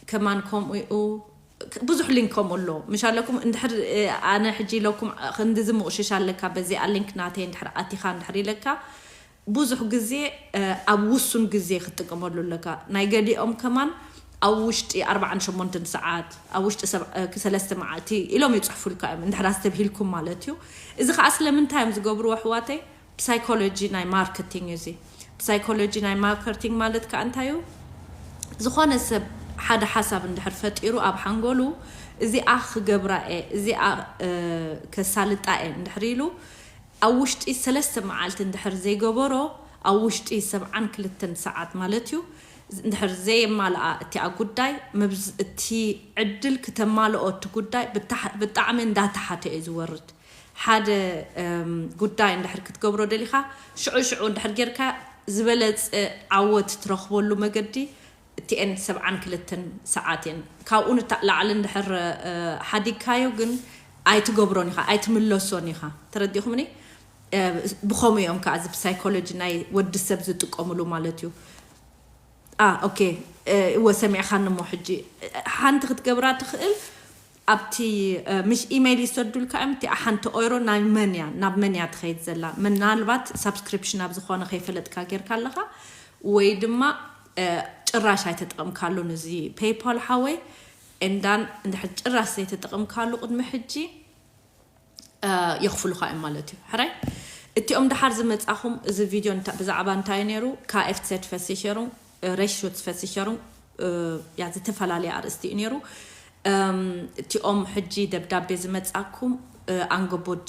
ከማን ከምኡ እዩ። ብዙሕ ሊንክ ከምኡ ኣሎ። ምሽ ኣለኩም እንድሕር ኣነ ሕጂ ኢለኩም ክንድዚ ምቑሽሽ ኣለካ በዚኣ ሊንክ ናተይ እንድሕር ኣቲኻ እንድሕር ኢለካ ብዙሕ ግዜ ኣብ ውሱን ግዜ ክትጥቀመሉ ኣለካ። ናይ ገሊኦም ከማን ኣብ ውሽጢ ኣርባዓን ሸሞንተን ሰዓት ኣብ ውሽጢ ሰለስተ መዓልቲ ኢሎም ይፅሕፉልካ እዮም። እንድሕር ኣስተብሂልኩም ማለት እዩ። እዚ ከዓ ስለምንታይ እዮም ዝገብርዎ ኣሕዋተይ? ብሳይኮሎጂ ናይ ማርኬቲንግ እዩ እዚ። ብሳይኮሎጂ ናይ ማርኬቲንግ ማለት ከዓ እንታይ እዩ? ዝኾነ ሰብ ሓደ ሓሳብ እንድሕር ፈጢሩ ኣብ ሓንጎሉ እዚኣ ክገብራ እየ እዚኣ ከሳልጣ እየ እንድሕር ኢሉ ኣብ ውሽጢ ሰለስተ መዓልቲ እንድሕር ዘይገበሮ ኣብ ውሽጢ ሰብዓን ክልተን ሰዓት ማለት እዩ እንድሕር ዘየማልኣ እቲኣ ጉዳይ እቲ ዕድል ክተማልኦ እቲ ጉዳይ ብጣዕሚ እንዳተሓተ እዩ ዝወርድ። ሓደ ጉዳይ እንድሕር ክትገብሮ ደሊኻ ሽዑ ሽዑ እንድሕር ጌርካ ዝበለፀ ዓወት ትረኽበሉ መገዲ እቲኤን ሰብዓን ክልተን ሰዓት እየን። ካብኡ ንላዕሊ እንድሕር ሓዲግካዮ ግን ኣይትገብሮን ኢኻ ኣይትምለሶን ኢኻ። ተረዲኹምኒ? ብኸምኡ እዮም ከዓ እዚ ብሳይኮሎጂ ናይ ወዲ ሰብ ዝጥቀምሉ ማለት እዩ። ኦኬ እወ ሰሚዕኻኒ እሞ ሕጂ ሓንቲ ክትገብራ ትኽእል ኣብቲ ምሽ ኢሜይል ይሰዱልካ እዮም እቲኣ ሓንቲ ኦይሮ ናይ መን እያ ናብ መን እያ ትኸይድ ዘላ ምናልባት ሳብስክሪፕሽን ኣብ ዝኾነ ከይፈለጥካ ጌርካ ኣለኻ ወይ ድማ ጭራሽ ኣይተጠቐምካሉን እዚ ፔይፓል ሓወይ እንዳን እንድሕር ጭራሽ ዘይተጠቐምካሉ ቅድሚ ሕጂ የኽፍሉኻ እዮም ማለት እዩ ሕራይ እቲኦም ደሓር ዝመፃኹም እዚ ቪድዮ ብዛዕባ እንታይ ነይሩ ካኤፍትሰት ፈሲሸሩም ሬሾት ፈሲሸሩም ያ ዝተፈላለየ ኣርእስቲ እዩ ነይሩ እቲኦም ሕጂ ደብዳቤ ዝመፃኩም ኣንገቦድ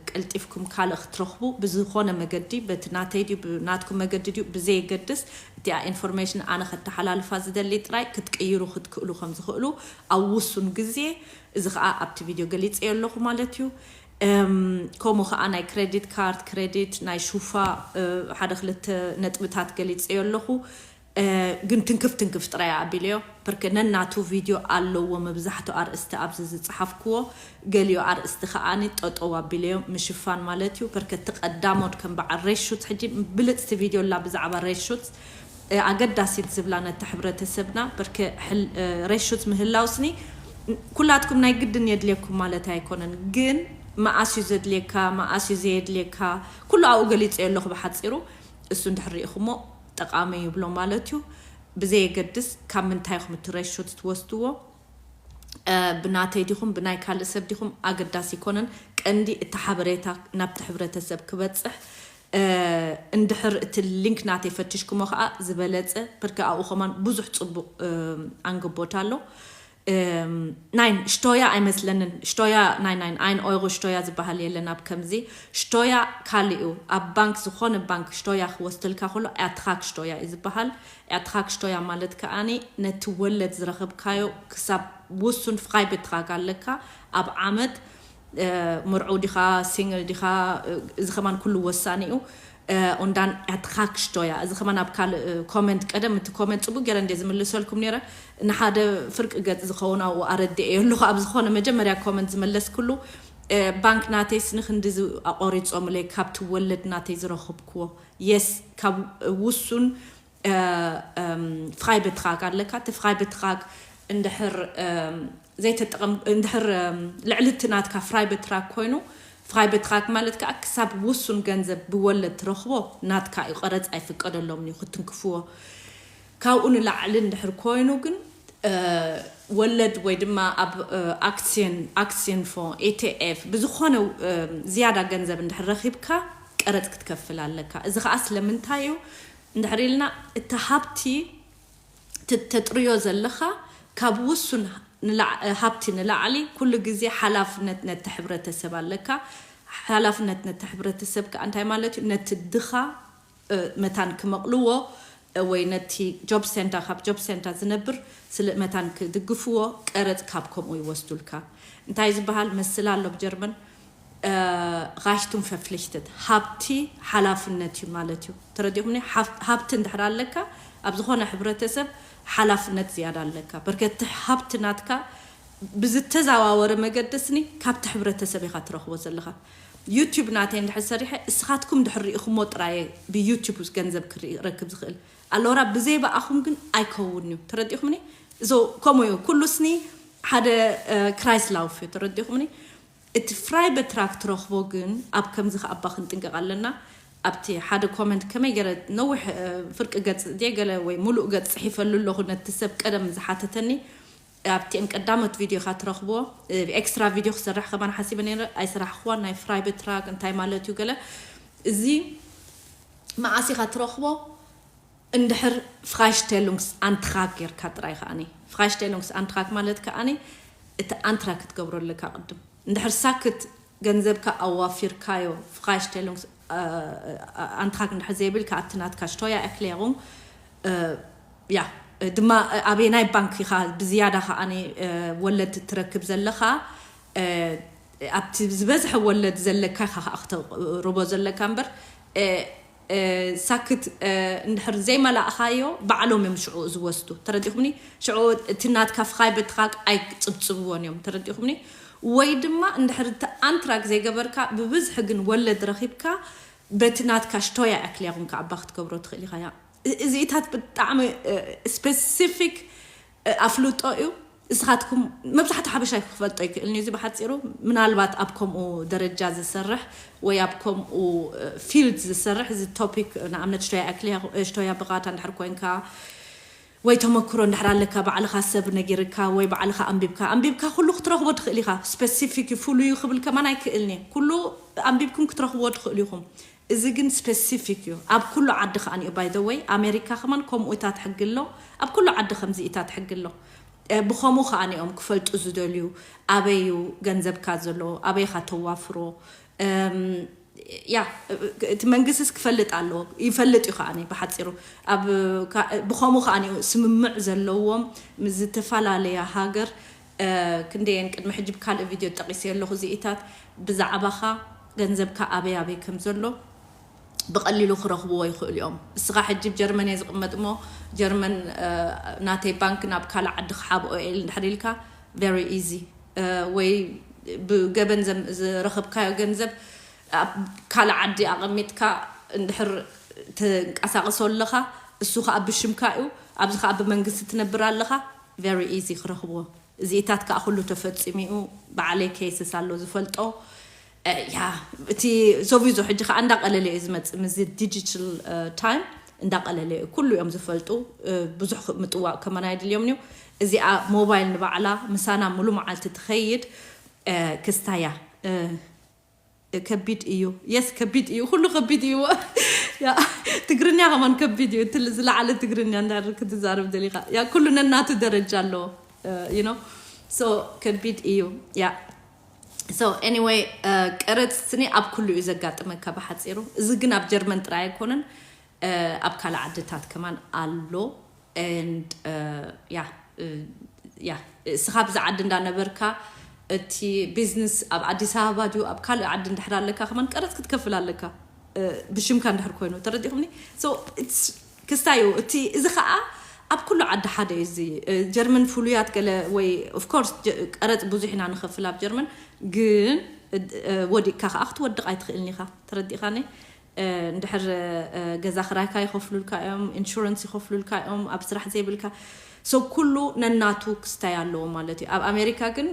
ቀልጢፍኩም ካልእ ክትረኽቡ ብዝኾነ መገዲ በቲ ናተይ ድዩ ናትኩም መገዲ ድዩ ብዘየገድስ እቲኣ ኢንፎርሜሽን ኣነ ከተሓላልፋ ዝደሊ ጥራይ ክትቅይሩ ክትክእሉ ከም ዝኽእሉ ኣብ ውሱን ግዜ እዚ ከዓ ኣብቲ ቪድዮ ገሊፀዮ ኣለኹ ማለት እዩ ከምኡ ከዓ ናይ ክሬዲት ካርድ ክሬዲት ናይ ሹፋ ሓደ ክልተ ነጥብታት ገሊፀዮ ኣለኹ ግን ትንክፍ ትንክፍ ጥራይ ኣቢለዮ በርከ ነናቱ ቪድዮ ኣለዎ መብዛሕቱ ኣርእስቲ ኣብዚ ዝፀሓፍክዎ ገሊዮ ኣርእስቲ ከዓኒ ጠጠው ኣቢለዮ ምሽፋን ማለት እዩ በርከ እቲ ቀዳሞት ከም በዓል ሬሹት ሕጂ ብልፅቲ ቪድዮ ላ ብዛዕባ ሬሹት ኣገዳሲት ዝብላ ነቲ ሕብረተሰብና በርከ ሬሹት ምህላውስኒ ኩላትኩም ናይ ግድን የድልየኩም ማለት ኣይኮነን ግን መኣስ እዩ ዘድልየካ መኣስ እዩ ዘየድልየካ ኩሉ ኣብኡ ገሊፀ ኣለኹ ብሓፂሩ እሱ እንድሕር ርኢኹሞ ጠቓሚ ይብሎ ማለት እዩ ብዘየገድስ ካብ ምንታይ ኢኹም እቲ ሬሾት ትወስድዎ ብናተይ ዲኹም ብናይ ካልእ ሰብ ዲኹም ኣገዳሲ ይኮነን ቀንዲ እቲ ሓበሬታ ናብቲ ሕብረተሰብ ክበፅሕ እንድሕር እቲ ሊንክ ናተይ ፈቲሽኩሞ ከዓ ዝበለፀ ብርክ ኣብኡ ከማን ብዙሕ ፅቡቅ ኣንግቦት ኣሎ ናይ ሽቶያ ኣይመስለንን ሽቶያ ናይ ናይ ኣይ ን ኦይሮ ሽቶያ ዝበሃል የለን ኣብ ከምዚ ሽቶያ ካልእ እዩ ኣብ ባንክ ዝኾነ ባንክ ሽቶያ ክወስደልካ ከሎ ኣትኻክ ሽቶያ እዩ ዝበሃል ኣትኻክ ሽቶያ ማለት ከኣኒ ነቲ ወለድ ዝረኸብካዮ ክሳብ ውሱን ፍኻይ ቤትኻክ ኣለካ ኣብ ዓመት ምርዑ ዲኻ ሲንግል ዲኻ እዚ ከማን ኩሉ ወሳኒ እዩ ኦንዳን ኣትኻክ ሽቶያ እዚ ከማን ኣብ ካልእ ኮመንት ቀደም እቲ ኮመንት ፅቡቅ ገይረ እንደ ዝምልሰልኩም ነረ ንሓደ ፍርቂ ገፅ ዝኸውን ኣብኡ ኣረድኤ ኣለኹ ኣብ ዝኾነ መጀመርያ ኮመንት ዝመለስኩሉ ባንክ ናተይ ስኒ ክንድዚ ኣቆሪፆምለይ ካብ ትወለድ ናተይ ዝረኽብክዎ የስ ካብ ውሱን ፍራይ በትራግ ኣለካ እቲ ፍራይ በትራግ እንድሕር ዘይተጠቐም እንድሕር ልዕሊ እቲ ናትካ ፍራይ በትራግ ኮይኑ ፍራይ በትራግ ማለት ከዓ ክሳብ ውሱን ገንዘብ ብወለድ ትረኽቦ ናትካ እዩ ቀረፅ ኣይፍቀደሎም እዩ ክትንክፍዎ ካብኡ ንላዕሊ እንድሕር ኮይኑ ግን ወለድ ወይ ድማ ኣብ ኣክሲዮን ኣክሲዮን ፎ ኤቲኤፍ ብዝኾነ ዝያዳ ገንዘብ እንድሕር ረኺብካ ቀረፅ ክትከፍል ኣለካ እዚ ከዓ ስለምንታይ እዩ እንድሕር ኢልና እቲ ሃብቲ ተጥርዮ ዘለኻ ካብ ውሱን ሃብቲ ንላዕሊ ኩሉ ግዜ ሓላፍነት ነቲ ሕብረተሰብ ኣለካ ሓላፍነት ነቲ ሕብረተሰብ ከዓ እንታይ ማለት እዩ ነቲ ድኻ መታን ክመቕልዎ ወይ ነቲ ጆብ ሴንተር ካብ ጆብ ሴንተር ዝነብር ስለ መታን ክድግፍዎ ቀረፅ ካብ ከምኡ ይወስዱልካ እንታይ ዝበሃል መስል ኣሎ ብጀርመን ራይሽቱም ፈፍሊሽትት ሃብቲ ሓላፍነት እዩ ማለት እዩ ተረዲኹምኒ ሃብቲ እንድሕር ኣለካ ኣብ ዝኾነ ሕብረተሰብ ሓላፍነት ዝያዳ ኣለካ በርከቲ ሃብቲ ናትካ ብዝተዘዋወረ መገዲ ስኒ ካብቲ ሕብረተሰብ ኢኻ ትረኽቦ ዘለኻ ዩቱብ ናተይ እንድሕር ሰሪሐ እስኻትኩም ድሕር ርኢኹሞ ጥራየ ብዩቱብ ገንዘብ ክረክብ ዝኽእል ኣሎራ ብዘይ በኣኹም ግን ኣይከውን እዩ ተረዲኹምኒ So ከምኡ እዩ። ኩሉ ስኒ ሓደ ክራይስ ላውፍ እዩ፣ ተረዲኹምኒ? እቲ ፍራይ በትራክ ትረኽቦ ግን ኣብ ከምዚ ከኣባ ክንጥንቀቕ ኣለና። ኣብቲ ሓደ ኮመንት ከመይ ገለ ነዊሕ ፍርቂ ገጽ ድየ ገለ ወይ ሙሉእ ገጽ ጽሒፈሉ ኣለኹ፣ ነቲ ሰብ ቀደም ዝሓተተኒ ኣብቲአን ቀዳሞት ቪድዮኻ ትረኽቦ። ኤክስትራ ቪድዮ ክሰርሕ ከማን ሓሲበ ነይረ ኣይሰራሕክዋን። ናይ ፍራይ በትራክ እንታይ ማለት እዩ ገለ እዚ መዓስ ኢኻ ትረኽቦ? እንድሕር ፍራይሽቴሉንግስ ኣንትራግ ጌርካ ጥራይ ከኣኒ። ፍራይሽቴሉንግስ ኣንትራግ ማለት ከኣኒ እቲ ኣንትራግ ክትገብሮ ኣለካ ቅድም። እንድሕር ሳክት ገንዘብካ ኣዋፊርካዮ ፍራይሽቴሉንግስ ኣንትራግ እንድሕር ዘይብልካ ኣብቲ ናትካ ሽቶያ ኤክሌሩንግ ያ ድማ ኣበየናይ ባንክ ኢኻ ብዝያዳ ከኣኒ ወለድ ትረክብ ዘለኻ ኣብቲ ዝበዝሐ ወለድ ዘለካ ኢኻ ከዓ ክተቅርቦ ዘለካ እምበር ሳክት እንድሕር ዘይመላእኻዮ ባዕሎም እዮም ሽዑ ዝወስዱ። ተረዲኹምኒ? ሽዑ እቲ ናትካ ፍኻይ በትኻቅ ኣይፅብፅብዎን እዮም። ተረዲኹምኒ? ወይ ድማ እንድሕር እቲ ኣንትራክ ዘይገበርካ ብብዝሒ ግን ወለድ ረኺብካ በቲ ናትካ ሽቶያ ኣክልያኹም ከዓባ ክትገብሮ ትኽእል ኢኻ። እዚኢታት ብጣዕሚ ስፔሲፊክ ኣፍልጦ እዩ። እስኻትኩም መብዛሕትኡ ሓበሻ ክፈልጦ ይክእል እዩ። እዚ ብሓፂሩ ምናልባት ኣብ ከምኡ ደረጃ ዝሰርሕ ወይ ኣብ ከምኡ ፊልድ ዝሰርሕ እዚ ቶፒክ ንኣብነት ሽቶያ ኣክልያ ሽቶያ ብቃታ እንድሕር ኮንካ ወይ ተመክሮ እንድሕር ኣለካ ባዕልኻ ሰብ ነጊርካ ወይ ባዕልኻ ኣንቢብካ ኣንቢብካ ኩሉ ክትረኽቦ ትኽእል ኢኻ። ስፔሲፊክ ፍሉዩ ክብል ከማን ኣይክእልን እየ። ኩሉ ኣንቢብኩም ክትረኽብዎ ትኽእሉ ኢኹም። እዚ ግን ስፔሲፊክ እዩ ኣብ ኩሉ ዓዲ ከኣኒ እዩ። By the way ኣሜሪካ ከማን ከምኡ እታት ሕጊ ኣሎ። ኣብ ኩሉ ዓዲ ከምዚ እታት ሕጊ ኣሎ። ብኸምኡ ከኣኒ እዮም ክፈልጡ ዝደልዩ ኣበይ እዩ ገንዘብካ ዘሎ፣ ኣበይኻ ተዋፍሮ። ያ እቲ መንግስቲስ ክፈልጥ ኣለዎ። ይፈልጥ እዩ ከኣኒ ብሓፂሩ። ብኸምኡ ከኣኒ እዩ ስምምዕ ዘለዎም ምስ ዝተፈላለያ ሃገር ክንደየን ቅድሚ ሕጂ ብካልእ ቪድዮ ጠቒሰ ኣለኹ። እዚኢታት ብዛዕባኻ ገንዘብካ ኣበይ ኣበይ ከም ዘሎ ብቐሊሉ ክረኽብዎ ይኽእሉ እዮም። እስኻ ሕጂ ብ ጀርመን እየ ዝቕመጥ እሞ ጀርመን ናተይ ባንክ ናብ ካልእ ዓዲ ክሓብኦ እየ እንድሕር ኢልካ very easy ወይ ብገበን ዝረኸብካዮ ገንዘብ ኣብ ካልእ ዓዲ ኣቐሚጥካ እንድሕር ትንቀሳቐሶ ኣለኻ እሱ ከዓ ብሽምካ እዩ። ኣብዚ ከዓ ብመንግስቲ ትነብር ኣለኻ very easy ክረኽብዎ። እዚኢታት ከዓ ኩሉ ተፈፂሙ እዩ። ባዕለይ ኬስስ ኣሎ ዝፈልጦ። ያ እቲ ሶቪዞ ሕጂ ከዓ እንዳቀለለ እዩ ዝመፅእ ምስዚ ዲጂታል ታይም እንዳቀለለ እዩ። ኩሉ እዮም ዝፈልጡ። ብዙሕ ምጥዋቅ ከመን ኣይድልዮም እዩ። እዚኣ ሞባይል ንባዕላ ምሳና ሙሉ መዓልቲ ትኸይድ ክስታያ ከቢድ እዩ። የስ ከቢድ እዩ። ኩሉ ከቢድ እዩ። ትግርኛ ከማን ከቢድ እዩ። ዝለዓለ ትግርኛ እንዳር ክትዛረብ ደሊካ ያ ኩሉ ነናቱ ደረጃ ኣለዎ። ዩ ኖ ሶ ከቢድ እዩ። ያ ሶ ኤኒወይ ቀረፅ ስኒ ኣብ ኩሉ እዩ ዘጋጥመካ ብሓፂሩ። እዚ ግን ኣብ ጀርመን ጥራይ ኣይኮነን ኣብ ካልእ ዓድታት ከማን ኣሎ። And ያ ያ እስኻ ብዛ ዓዲ እንዳነበርካ እቲ ቢዝነስ ኣብ ኣዲስ ኣበባ ድዩ ኣብ ካልእ ዓዲ እንድሕር ኣለካ ከማን ቀረፅ ክትከፍል ኣለካ። ብሽምካ እንድሕር ኮይኑ ተረዲኹምኒ። So ክስታዩ እቲ እዚ ከዓ ኣብ ኩሉ ዓዲ ሓደ እዩ። እዚ ጀርመን ፍሉያት ገለ ወይ of course ቀረፅ ብዙሕ ኢና ንኸፍል ኣብ ጀርመን። ግን ወዲቅካ ከዓ ክትወድቕ ኣይትኽእልን ኢኻ። ተረዲኻኒ? እንድሕር ገዛ ክራይካ ይኸፍሉልካ እዮም፣ ኢንሹረንስ ይኸፍሉልካ እዮም። ኣብ ስራሕ ዘይብልካ ሰብ ኩሉ ነናቱ ክስታይ ኣለዎ ማለት እዩ። ኣብ ኣሜሪካ ግን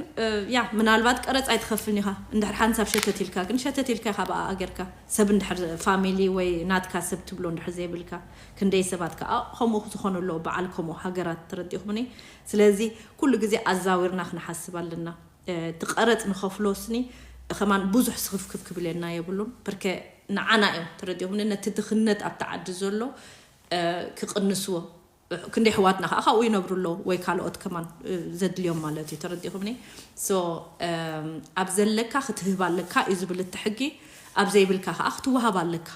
ያ ምናልባት ቀረፅ ኣይትኸፍልን ኢኻ። እንድሕር ሓንሳብ ሸተት ኢልካ ግን ሸተት ኢልካ ኢኻ ብኣ ኣገርካ ሰብ እንድሕር ፋሚሊ ወይ ናትካ ሰብ ትብሎ እንድሕር ዘይብልካ ክንደይ ሰባት ከዓ ከምኡ ዝኾኑ ኣለዎ። በዓል ከምኡ ሃገራት ተረዲኹምኒ። ስለዚ ኩሉ ግዜ ኣዛዊርና ክንሓስብ ኣለና። እቲ ቀረፅ ንኸፍሎ ስኒ ከማን ብዙሕ ስኽፍክፍ ክብለና የብሉን። ብርከ ንዓና እዮም ተረዲኹምኒ። ነቲ ድኽነት ኣብቲ ዓዲ ዘሎ ክቕንስዎ ክንደይ ኣሕዋትና ከዓ ካብኡ ይነብሩ ኣለዉ ወይ ካልኦት ከማን ዘድልዮም ማለት እዩ። ተረዲኹምኒ? So ኣብ ዘለካ ክትህብ ኣለካ እዩ ዝብል እቲ ሕጊ። ኣብ ዘይብልካ ከዓ ክትወሃብ ኣለካ።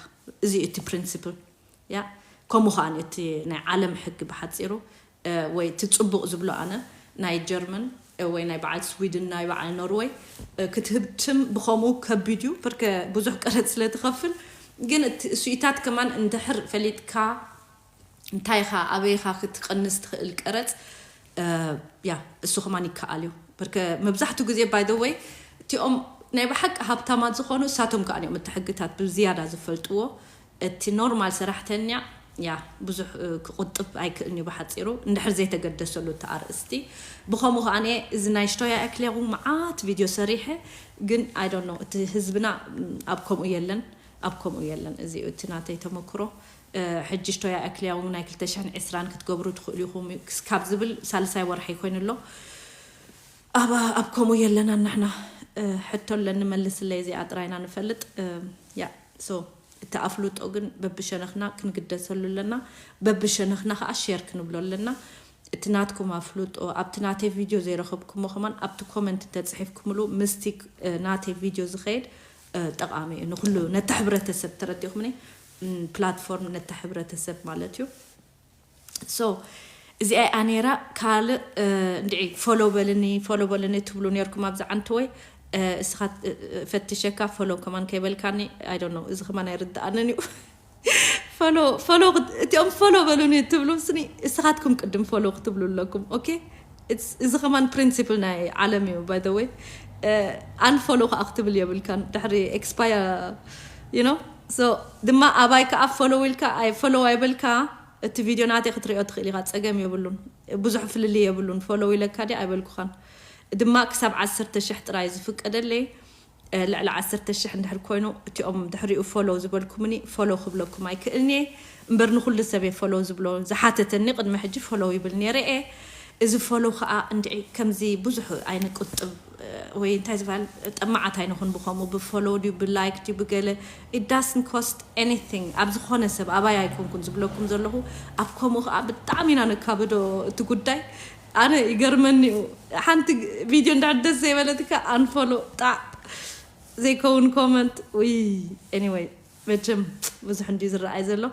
እዚ እዩ እቲ ፕሪንሲፕል። ያ ከምኡ ከዓ እቲ ናይ ዓለም ሕጊ ብሓፂሩ ወይ እቲ ፅቡቕ ዝብሎ ኣነ ናይ ጀርመን ወይ ናይ በዓል ስዊድን ናይ በዓል ኖርወይ ክትህብትም ብኸምኡ ከቢድ እዩ። ብርከ ብዙሕ ቀረፅ ስለ ትኸፍል ግን እቲ እሱኢታት ከማን እንድሕር ፈሊጥካ እንታይ ኢኻ ኣበይኻ ክትቀንስ ትኽእል ቀረፅ ያ እሱ ከማን ይከኣል እዩ። ብርከ መብዛሕትኡ ግዜ by the way እቲኦም ናይ ብሓቂ ሃብታማት ዝኾኑ እሳቶም ከዓ እዮም እቲ ሕግታት ብዝያዳ ዝፈልጥዎ። እቲ ኖርማል ሰራሕተኛ ያ ብዙሕ ክቁጥብ ኣይክእልን እዩ። ብሓፂሩ እንድሕር ዘይተገደሰሉ እቲ ኣርእስቲ። ብኸምኡ ከዓ እዚ ናይ ሽቶያ ኣክሌጉ መዓት ቪድዮ ሰሪሐ፣ ግን ኣይዶኖ እቲ ህዝብና ኣብ ከምኡ የለን፣ ኣብ ከምኡ የለን። እዚ እቲ ናተይ ተመክሮ። ሕጂ ሽቶያ ኣክሌጉ ናይ ክልተ ሽሕን ዕስራን ክትገብሩ ትኽእሉ ኢኹም ካብ ዝብል ሳልሳይ ወርሒ ኮይኑ ኣሎ። ኣብ ኣብ ከምኡ የለና ንሕና። ሕቶ ኣለኒ መልስለይ፣ እዚኣ ጥራይና ንፈልጥ። ያ ሶ እቲ ኣፍልጦ ግን በብሸነኽና ክንግደሰሉ ኣለና። በብሸነኽና ከዓ ሼር ክንብሎ ኣለና። እቲ ናትኩም ኣፍልጦ ኣብቲ ናተይ ቪድዮ ዘይረኸብኩሞ ከማን ኣብቲ ኮመንት ተፅሒፍኩምሉ ምስቲ ናተይ ቪድዮ ዝኸይድ ጠቃሚ እዩ ንኩሉ፣ ነቲ ሕብረተሰብ። ተረዲኹምኒ? ፕላትፎርም ነቲ ሕብረተሰብ ማለት እዩ። ሶ እዚኣ እያ ነይራ። ካልእ እንድዒ ፎሎ በልኒ፣ ፎሎ በልኒ ትብሉ ነርኩም ኣብዚ ዓንተወይ። እስኻ ፈትሸካ ፎሎ ከማን ከይበልካኒ፣ ኣይ ዶንት ኖ፣ እዚ ከማን ኣይርድኣንን እዩ። ፎሎ ፎሎ እቲኦም ፎሎ በሉኒ ትብሉ ስኒ፣ እስኻትኩም ቅድም ፎሎ ክትብሉ ኣለኩም። ኦኬ፣ እዚ ከማን ፕሪንሲፕል ናይ ዓለም እዩ። ባይ ዘ ወይ፣ ኣን ፎሎ ከዓ ክትብል የብልካን ድሕሪ ኤክስፓየር ዩ ኖ። ሶ ድማ ኣባይ ከዓ ፎሎ ኢልካ ኣይ ፎሎ ኣይበልካ፣ እቲ ቪድዮ ናተይ ክትሪኦ ትኽእል ኢኻ፣ ጸገም የብሉን። ብዙሕ ፍልልይ የብሉን። ፎሎ ኢለካ ድየ ኣይበልኩኻን። ድማ ክሳብ ዓሰርተ ሽሕ ጥራይ ዝፍቀደለይ። ልዕሊ ዓሰርተ ሽሕ እንድሕር ኮይኑ እቲኦም ድሕሪኡ ፎሎ ዝበልኩምኒ ፎሎ ክብለኩም ኣይክእልንየ። እምበር ንኹሉ ሰብ እየ ፎሎ ዝብሎ። ዝሓተተኒ ቅድሚ ሕጂ ፎሎ ይብል ነይረ እየ። እዚ ፎሎ ከዓ እንድዒ ከምዚ ብዙሕ ኣይንቁጥብ ወይ እንታይ ዝበሃል ጠማዓት ኣይንኹን። ብኸምኡ ብፎሎ ድዩ ብላይክ ድዩ ብገለ it doesn't cost anything። ኣብ ዝኾነ ሰብ ኣባይ ኣይኮንኩን ዝብለኩም ዘለኹ። ኣብ ከምኡ ከዓ ብጣዕሚ ኢና ነካብዶ እቲ ጉዳይ። ኣነ ይገርመኒ እዩ። ሓንቲ ቪድዮ እንዳዕደስ ዘይበለትካ ኣንፎሎ ጣዕ ዘይከውን ኮመንት ውይ። Anyway፣ መቸም ብዙሕ እንዲ ዝረኣይ ዘሎ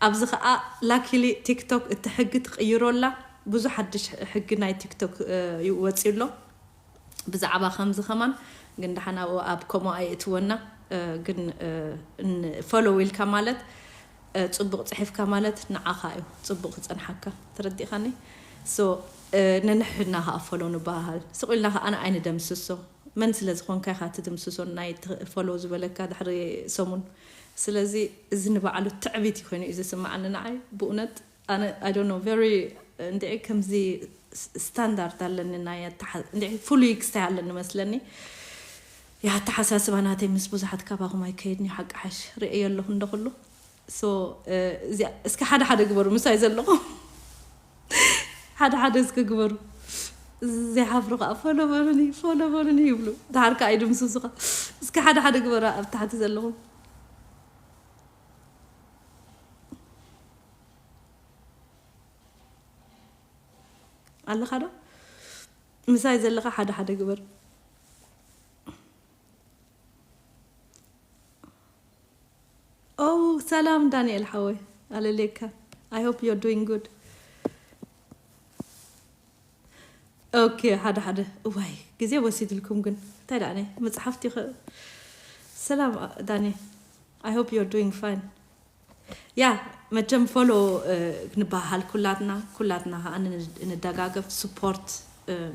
ኣብዚ ከዓ ላኪሊ ቲክቶክ እቲ ሕጊ ትቕይሮ ኣላ። ብዙሕ ሓድሽ ሕጊ ናይ ቲክቶክ ወፂኡ ኣሎ ብዛዕባ ከምዚ ከማን። ግን ደሓን ኣብኡ ኣብ ከምኡ ኣይእትወና። ግን ፎሎ ኢልካ ማለት ፅቡቕ ፅሒፍካ ማለት ንዓኻ እዩ ፅቡቕ ክፀንሓካ። ተረዲእካኒ? ሶ ነንሕድና ከዓ ፎሎ ንበሃሃል። ስቕ ኢልና ከዓ ኣነ ኣይንደምስሶ። መን ስለ ዝኾንካ ኢኻ ትድምስሶ ናይ ፎሎ ዝበለካ ድሕሪ ሰሙን? ስለዚ እዚ ንባዕሉ ትዕቢት ኮይኑ እዩ ዝስምዓኒ ንዓይ ብእውነት። ኣነ ኣይ ዶንት ኖ ቨሪ እንድዒ ከምዚ ስታንዳርድ ኣለኒ ናይ ኣተሓ- እንድዒ ፍሉይ ክስታይ ኣለኒ መስለኒ። የኣተሓሳስባ ናተይ ምስ ብዙሓት ካባኹም ኣይከይድን እዩ። ሓቂ ሓሽ ርእየ ኣለኹ እንዶ ኩሉ። ሶ እዚኣ እስኪ ሓደ ሓደ ግበሩ ምሳይ ዘለኹም ሓደ ሓደ እስኪ ግበሩ። ዘይሓፍሩ ከዓ ፎሎ በሉኒ ፎሎ በሉኒ ይብሉ። ድሓር ከዓ ይድምስሱኻ። እስኪ ሓደ ሓደ ግበሩ ኣብ ታሕቲ ዘለኹም። ኣለኻ ዶ? ምሳይ ዘለኻ ሓደ ሓደ ግበር። ኦ ሰላም ዳንኤል ሓወይ ኣለሌካ። I hope you're doing good። ኦኬ ሓደ ሓደ እዋይ ግዜ ወሲድልኩም ግን እንታይ ደኣ ናይ መጽሓፍቲ ይኸ- ሰላም ዳኒ። I hope you're doing fine። ያ መቸም ፎሎ ክንበሃሃል ኩላትና ኩላትና ከዓ ንደጋገፍ ስፖርት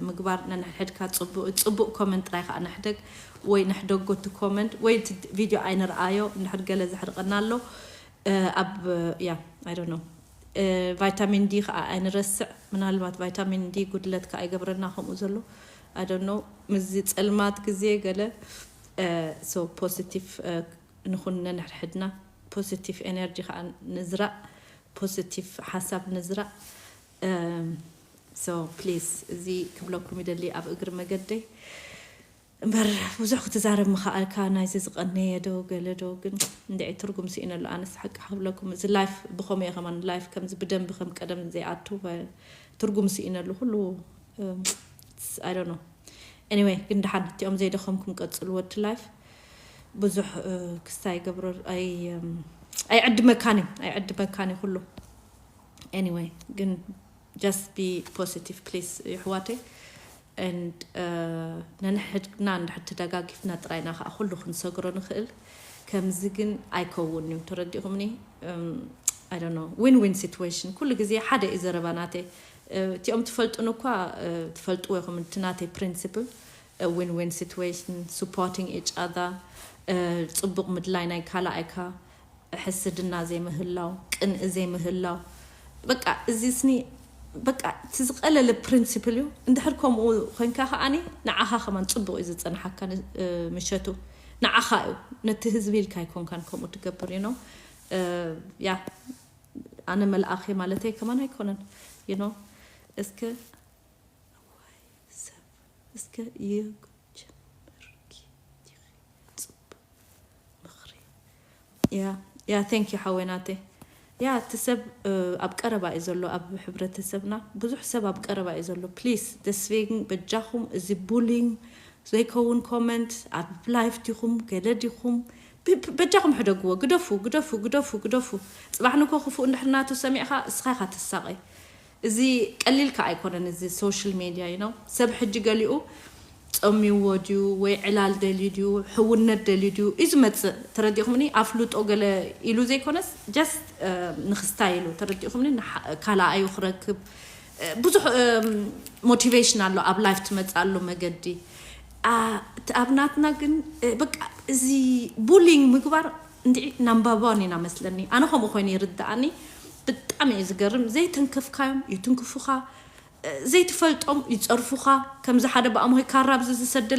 ምግባር ነንሕድሕድካ ፅቡቅ ፅቡቅ ኮመንት ጥራይ ከዓ ንሕደግ ወይ ንሕደጎ እቲ ኮመንት ወይ እቲ ቪድዮ ኣይንርኣዮ እንድሕር ገለ ዘሕርቀና ኣሎ ኣብ ያ I don't know ቫይታሚን ዲ ከዓ ኣይንረስዕ ምናልባት ቫይታሚን ዲ ጉድለት ከዓ ይገብረና ከምኡ ዘሎ I don't know ምስዚ ፀልማት ግዜ ገለ so positive ንኹን ነንሕድሕድና positive energy ከዓ ንዝራእ positive ሓሳብ ንዝራእ so please እዚ ክብለኩም ይደሊ ኣብ እግሪ መገደይ እምበር ብዙሕ ክትዛረብ ምኸኣልካ ናይዚ ዝቐነየ ዶ ገለ ዶ ግን እንድዒ ትርጉም ስኢነሉ ኣነስ ሓቂ ክብለኩም እዚ life ብኸምኡ እየ ከማን life ከምዚ ብደንቢ ከም ቀደም ዘይኣቱ ትርጉም ስኢነሉ ኩሉ I don't know anyway ግን ደሓን እቲኦም ዘይደኸምኩም ቀፅልዎ እቲ life ብዙሕ ክስታይ ገብሮ ኣይዕድመካን እዩ ኣይዕድመካን እዩ ኩሉ anyway ግን just be positive please ይሕዋተይ and ነንሕድና እንድሕር ተደጋጊፍና ጥራይና ከዓ ኩሉ ክንሰግሮ ንኽእል ከምዚ ግን ኣይከውን እዩ ተረዲኹምኒ I don't know win win situation ኩሉ ግዜ ሓደ እዩ ዘረባ ናተይ እቲኦም ትፈልጡን እኳ ትፈልጥዎ ኢኹም እቲ ናተይ principle win win situation supporting each other ፅቡቕ ምድላይ ናይ ካልኣይካ ሕስድና ዘይምህላው፣ ቅንኢ ዘይምህላው፣ በቃ እዚ ስኒ በቃ እቲ ዝቐለለ ፕሪንሲፕል እዩ። እንድሕር ከምኡ ኮይንካ ከዓኒ ንዓኻ ከማን ጽቡቕ እዩ ዝጸንሓካ። ምሸቱ ንዓኻ እዩ፣ ነቲ ህዝቢ ኢልካ ኣይኮንካን ከምኡ ትገብር። ዩ ያ ኣነ መልኣኽ ማለተይ ከማን ኣይኮነን። ዩ እስከ እዋይ ሰብ እስከ ይጀምርኪ ዲኺ ጽቡቕ ምኽሪ። ያ ያ thank you ሓወይ ናተይ። ያ እቲ ሰብ ኣብ ቀረባ እዩ ዘሎ፣ ኣብ ሕብረተሰብና ብዙሕ ሰብ ኣብ ቀረባ እዩ ዘሎ። ፕሊስ ደስቬግን በጃኹም እዚ ቡሊንግ ዘይከውን ኮመንት ኣብ ላይፍ ዲኹም ገለ ዲኹም በጃኹም ሕደግዎ። ግደፉ ግደፉ ግደፉ ግደፉ። ጽባሕ ንኮ ክፉእ እንድሕር ናቱ ሰሚዕኻ እስኻ ኢኻ ትሳቐይ። እዚ ቀሊል ከ ኣይኮነን። እዚ ሶሻል ሜድያ ዩ ነው ሰብ ሕጂ ገሊኡ ጸሚዎ ድዩ ወይ ዕላል ደልዩ ድዩ ሕውነት ደልዩ ድዩ እዩ ዝመጽእ። ተረዲኹምኒ? ኣፍልጦ ገለ ኢሉ ዘይኮነስ ጀስት ንክስታይ ኢሉ፣ ተረዲኹምኒ? ካልኣዩ ክረክብ ብዙሕ ሞቲቬሽን ኣሎ ኣብ ላይፍ ትመጽእ ኣሎ መገዲ። እቲ ኣብ ናትና ግን በቃ እዚ ቡሊንግ ምግባር እንዲ ናምባባን ኢና መስለኒ። ኣነ ከምኡ ኮይኑ ይርድኣኒ። ብጣዕሚ እዩ ዝገርም። ዘይተንከፍካዮም ይትንክፉኻ፣ ዘይትፈልጦም ይጸርፉኻ። ከምዚ ሓደ ብኣምሆይ ካራ ኣብዚ ዝሰደ